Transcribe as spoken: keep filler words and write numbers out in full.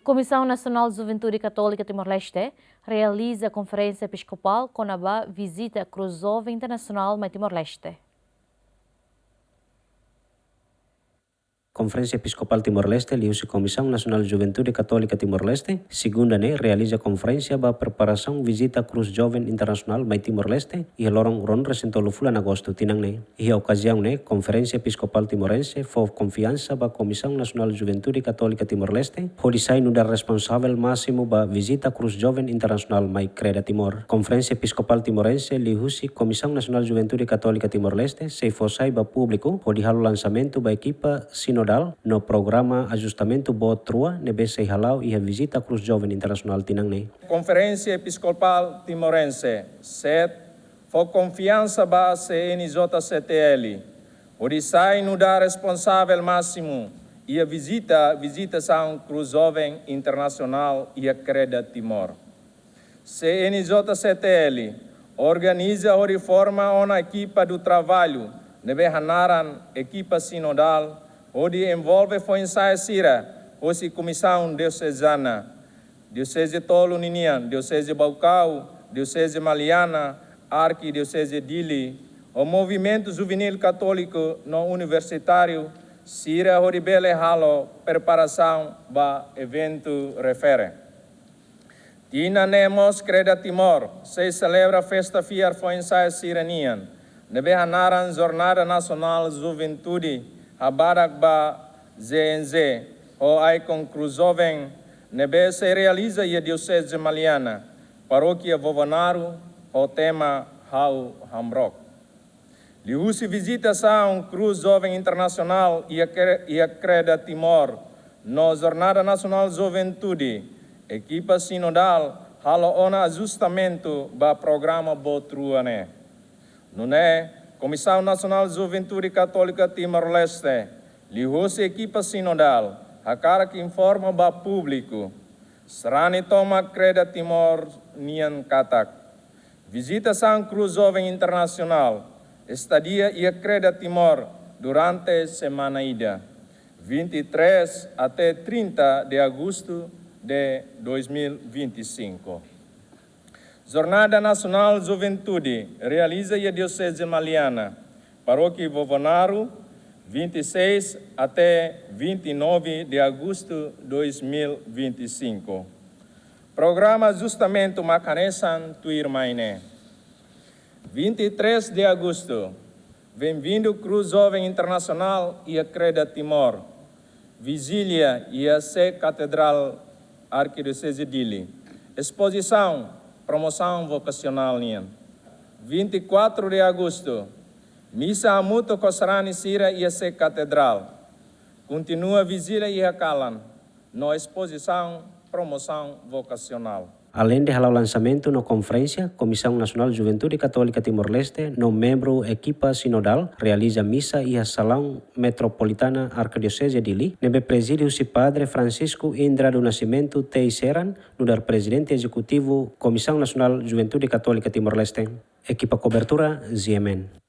Komisaun Nasionál Juventude Katólika Timor-Leste realiza konferénsia episkopál kona-ba vizita Krús Joven Internasionál mai Timor-Leste. Konferénsia Episkopál Timor-Leste liuhusi Komisaun Nasionál Juventude Katólika Timor-Leste, segunda ne'e realiza konferénsia ba preparasaun vizita Krús Joven Internasionál mai Timor-Leste, iha loron ruanulu-resin-tolu fulan Agostu tinan ne'e. Iha okaziaun ne'e, Konferénsia Episkopál Timorense fó konfiansa ba Komisaun Nasionál Juventude Katólika Timor-Leste, hodi sai nu'udar responsavel másimu ba vizita Krús Joven Internasionál mai Kreda Timor. Konferénsia Episkopál Timorense liuhusi Komisaun Nasionál Juventude Katólika Timor-Leste sei fó sai ba públiku hodi halo lansamentu ba ekipa sinodál no programa ajustamentu boot rua ne'ebé sei hala'o iha vizita Krús Joven Internasionál tinan ne'e. Konferénsia Episkopál Timorense, set, fó konfiansa ba C N J C T L hodi sai nu'udar responsavel másimu iha vizita, vizitasaun Krús Joven Internasionál iha Kreda Timor. C N J C T L organiza hodi forma ona ekipa de trabalho ne'ebé hanaran ekipa sinodál, hodi envolve foin-sa'e sira hosi Komisaun Diosezana, Dioseze tolu ninian, Dioseze Baucau, Dioseze Maliana, Arkidioseze Dili, ho movimentu juvenil katóliku no universitáriu sira hodi bele halo preparasaun ba eventu refere. Tinan ne'e mós Kreda Timor sei selebra festa fiar foin-sa'e sira-nian, ne'ebé hanaran Jornada Nasionál Juventude, habadak ba J N J, ho ikon Krús Joven, ne'ebé sei realiza iha Dioseze Maliana, Parókia Vovonaro, ho tema Ha'u Hamrook. Liuhusi vizitasaun Krús Joven Internasionál iha Kre-, iha Kreda Timor, no Jornada Nasionál Juventude, ekipa sinodál halo ona ajustamentu ba programa boot rua ne'e. Nune'e, Komisaun Nasionál Juventude Katólika Timor-Leste, liuhusi ekipa sinodál, hakarak informa ba públiku, sarani tomak Kreda Timor nian katak vizitasaun Krús Joven Internasionál, estadia iha Kreda Timor durante semana ida, vinte e três até trinta de agosto de dois mil e vinte e cinco. Jornada Nasionál Juventude realiza iha Dioseze Maliana, Parókia Vovonaro, vinte e seis até vinte e nove de agosto dois mil e vinte e cinco. Programa ajustamentu mak hanesan tuirmai ne'e. Vinte e três de agosto, Bem-vindo Krús Joven Internasionál iha Kreda Timor. Vijília iha sé Katedrál Arkidioseze Dili. Espozisaun, promosaun vokasionál nian. Vinte e quatro de agosto, misa hamutuk ho sarani sira iha sé Katedrál. Kontinua vijília iha kalan, no espozisaun, promosaun vokasionál. Aleinde hala'o lansamentu no konferénsia, Komisaun Nasionál Juventude Katólika Timor-Leste no membru ekipa sinodál realiza misa iha Salaun Metropolitana Arkidioseze Dili, ne'ebé prezide husi Padre Francisco Indra do Nascimento Teixeira, nu'udar Prezidente Ezekutivu Komisaun Nasionál Juventude Katólika Timor-Leste. Ekipa kobertura, G M N.